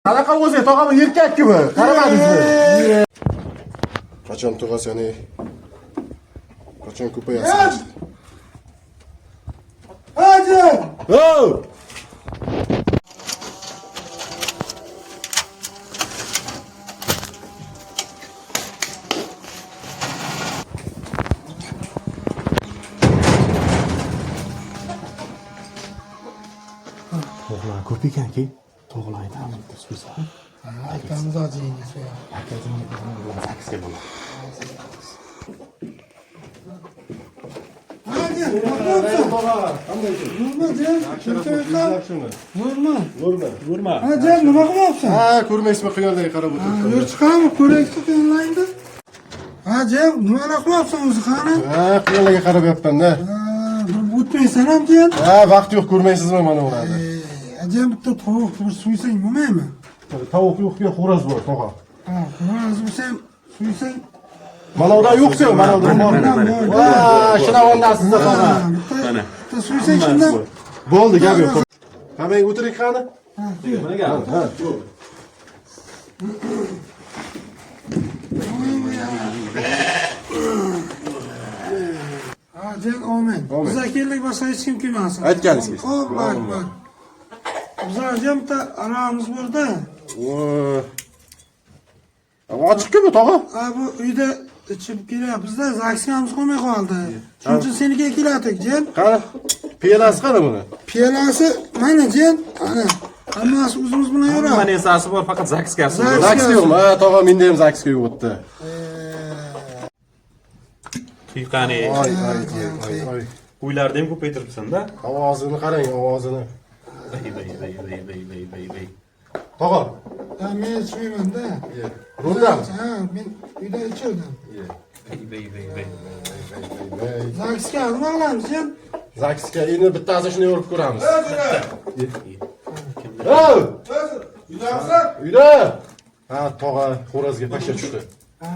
Qanaqa o'zi tog'am erkakku bu. Qaramadingizmi? Qachon tug'asan ey? Qachon ko'payasan? Hadi! Oh! To'g'lar ko'p ekanki. To'g'lar aytamiz, so'ysa. Aytamiz hojiyni so'ya. Sakkizga bo'ladi. Hadi, nima qilyapsan? Nima jiyan? Yaxshimi? Nima? Nurmi? Vurma. Ha jiyan, nima qilyapsan? Ha, ko'rmaysizmi quyonlarga qarab o'tiribman. Yur chiqamiz, ko'raylik quyonlarni. Ha jiyan, nimalar qilyapsan o'zi qani? Ha, quyonlarga qarab yotibman-da. Ha, bir o'tmaysan ham jiyan. Ha, vaqt yo'q, ko'rmaysizmi mana ularni? Jiyan bitta tovuq bir so'ysang bo'lmaymi? Tovuq yo'q, xo'roz bor, tog'a. Ha, xo'roz bo'lsa ham so'ysang. Mana ular yo'q-ku, mana ular bor. Va, shinavondasizda tog'a. Ha, bitta bitta so'ysang shundan. Bo'ldi, gap yo'q. Hamang o'tiring qani. Mana gap. Ha. Ha, jiyan olmang. Olmang. Bizlar keldik, boshqa hech kim kelmasin. Aytganingiz kelsin. Allohu akbar. Bizlar jiyan bitta aramiz borda. Voy. Ochiq-ku bu tog'a. Ha, bu uyda ichib kelyapmizda, zaksiyamiz qolmay qoldi. Shuning uchun senikiga keladik, jiyan. Qani? Piyolasi qani buni? Piyolasi mana jiyan, ana. Hammasi o'zimiz bilan Hamma yuradi. narsasi bor, faqat zakiskasi yo'q. Zaks- Zakis yo'qmi? Ha, tog'a menda ham zakisga yo'q o'tdi. Quyqani. Oy, oy, oy, oy. Uylarni ham ko'paytiribsan-da. Ovozini qarang, ovozini. Vay vay vay vay vay vay vay vay. Tog'a. Ha, men ichmayman-da. Ruldan. Ha, men uyda ichirdim. Vay vay vay vay. Zaksga nima qilamiz, jiyan? Zakisga endi bittasini shuni yorib ko'ramiz. Ov! Uyda. Ha, tog'a xo'rozga pashsha tushdi. Ha,